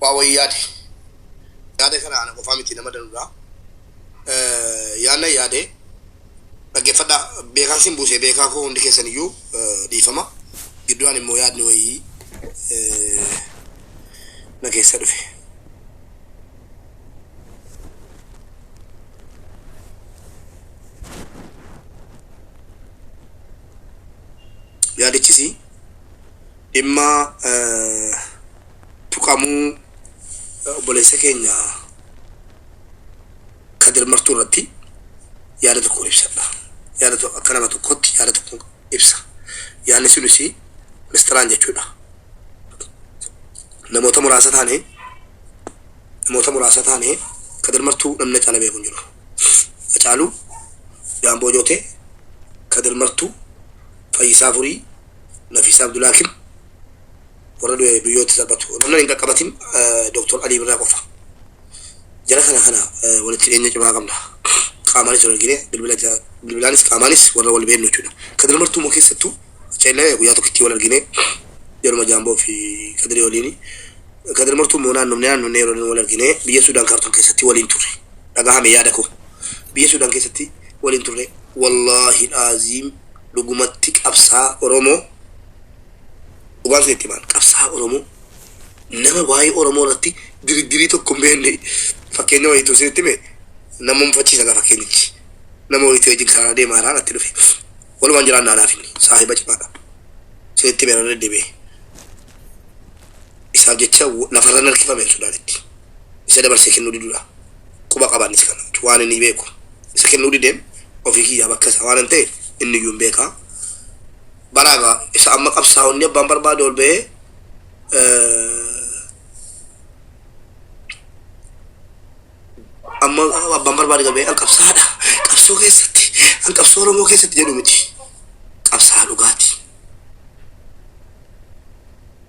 Waa wayii yaade. Yaada kana ana qofaa miti, nama danuudha. Yaadna yaade dhaggeeffadhaa. Beekaan sin buuse, beekaa koo, hundi keessan iyyuu dhiifama. Gidduudhaan immoo yaadni wayii na keessa dhufe. Yaadichis dhimma tuqamuu obboleessa keenya Kadir Martuu irratti yaada tokkoon ibsadha. Yaada akka nama tokkootti yaada tokkoon ibsa. Yaadni sunis misxiraan jechuudha. Namoota muraasa taane, namoota muraasa taane, Kadir Martuu namni Hacaala beeku hin jiru. Hacaaluu, Jaamboo Jootee, Kadir Martuu, Fayyisaa Furii, Nafiisaa Abdulhaakim, warra du'e biyyootti salphatu. Namni hin qaqqabatin Dr. Alii Birraa qofa. Jara kana walitti dhiyeenya cimaa qabna. Qaamaanis wal argine, bilbilaanis qaamaanis warra wal beeknu jechuudha. Kadir Martuu immoo keessattuu Ceellee guyyaa tokkitti wal argine, yeruma Jaamboo fi Kadirii waliin. Kadir Martuu immoo naannofne naannofne yeroo wal argine biyya Suudaan Kaartuum keessatti waliin turre. Dhagahame yaada koo. Biyya Suudaan keessatti waliin turre. Wallaahi laaziim, dhugumatti qabsaa Oromoo, dhugaan isin itti himaan, qabsaa Oromoo nama waa'ee Oromoo irratti diriddirii tokko hin beekne. Fakkeenya wayiitu isinitti hime, nama mufachiisa gaa fakkeenyichi. Nama wayiitu wajjin karaa deemaa irraa natti dhufe. Walumaan jiraannaa, anaaf inni saahiba cimaadha. Isinitti hime, irra deddeebi'ee. Isaaf jecha lafarra narkifame Sudaanitti. Isa dabarsee kennuu diduudha. Quba qabaanis kana waan inni beeku. Isa kennuu dideen ofii kiyyaa bakka isaa waan hin ta'e inni iyyuu hin beekaa. Baraagaa isa amma qabsaa'onni abbaan barbaade ol ba'ee amma abbaan barbaade gabee an qabsaadha, qabsoo keessatti, an qabsoo Oromoo keessatti jedhu miti. Qabsaa dhugaati.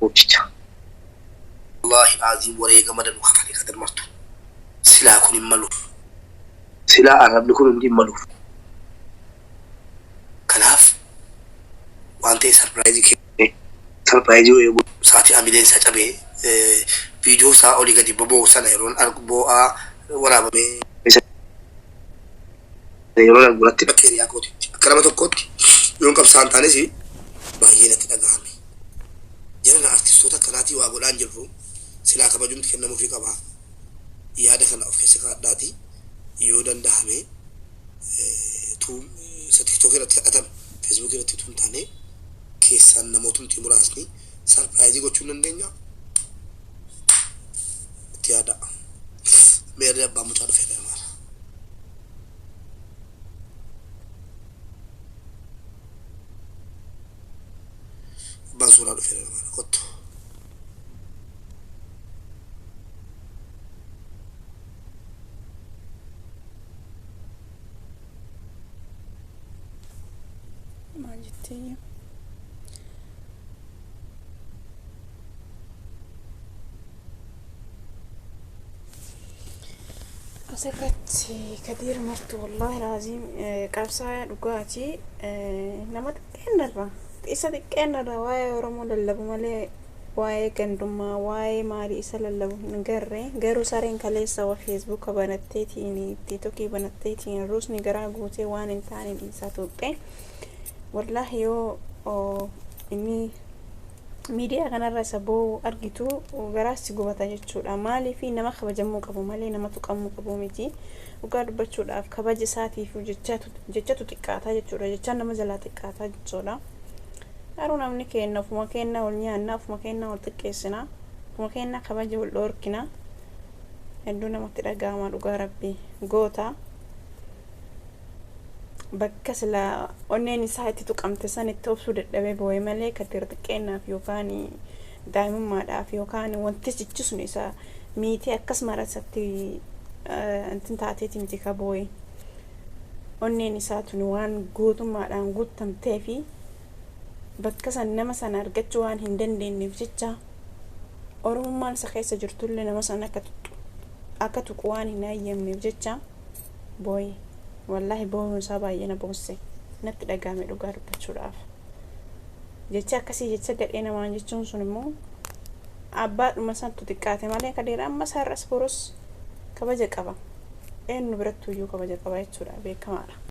Mooticha. Wallaahi aziim, wareegama danuu kafale Kadir Martu. Silaa kun hin maluuf. Silaa arrabni kun hundi hin maluuf. Kanaaf waan ta'e surprise kenne, surprise yoo godhu sa'aatii amileen isaa cabee viidiyoo isaa olii gadi boba'u sana yeroon argu, boo'aa waraabamee yeroon argu natti akka hiriyaa kootitti, akka nama tokkootti, yoon qabsaan taanes baay'ee natti dhagahame. Jarana artistoota akkanaatii waa godhaan jirru silaa kabajumti kennamuufii qaba. Yaada kana of keessa kaa'adhaati, yoo dandahame tuun isa TikTok irratti kadhatan, Facebook irratti utuu hin taane, keessaan namootumti muraasni surprise gochuu hin dandeenya. Itti yaada. Meerri abbaan mucaa dhufee maal? Abbaan suuraa dhufee maal? Kottu. Maal jettee? Asirratti Kadiir Martu, wallaahi laaziim, qabsaa'aa dhugaati. Nama xiqqeennarra, isa xiqqeennarra waa'ee Oromoo lallabu malee waa'ee gandummaa, waa'ee maalii isa lallabu hin garre. Garuu sareen kaleessa wa Feesbuuka banatteetiin, TikTokii banatteetiin, ruusni garaa guutee waan hin taaneen isaa tuuxxe. Wallaahi, yoo inni miidiyaa kanarra isa boo'u argitu garaas si gubata jechuudha. Maaliif? Nama kabajamuu qabu malee nama tuqamuu qabu miti. Dhugaa dubbachuudhaaf kabaja isaatiif jechatu xiqqaataa jechuudha. Jechaan nama jalaa xiqqaataa jechuudha. Garuu namni keenya ofuma keenya wal nyaanna, ofuma keenya wal xiqqeessina, ofuma keenya kabaja wal dhoorkina. Hedduu namatti dhaga'ama, dhugaa rabbii, goota. Bakka sila onneen isaa itti tuqamte san itti obsuu dadhabee boo'e malee Kadir xiqqeennaaf yookaan daa'imummaadhaaf yookaan wanti jechisnu isa miitee akkas mara isatti intin taateeti miti ka boo'e. Onneen isaa tuni waan gootummaadhaan guutamtee fi bakka san nama sana argachuu waan hin dandeenyeef jecha, Oromummaan isa keessa jirtullee nama sana akka tuqu waan hin hayyamneef jecha boo'e. Wallaahi, boo'uun isaa baay'ee na boosse, natti dhagahame. Dhugaa dubbachuudhaaf jecha akkasii, jecha gadhee namaan jechuun sun immoo Abbaadhuma santu xiqqaate malee Kadiir ammas har'as borus kabaja qaba. Eenyu birattuyyuu kabaja qaba jechuudha, beekamaadha.